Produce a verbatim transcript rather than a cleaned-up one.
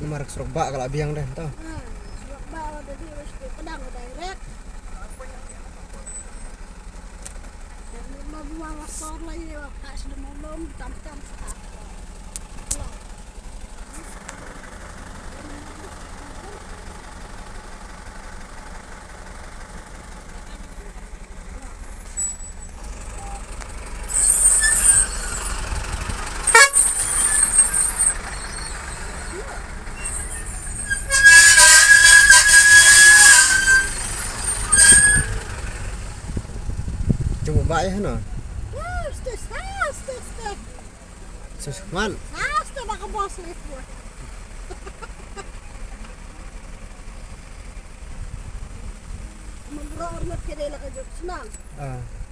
Namar ka surok ba ka la biang deh to. Cuba ba ya no. Aste, aste, aste. Sus man. Aste ba ka bos leh. Mengro ormat ke dei la ka juk senang. Ah.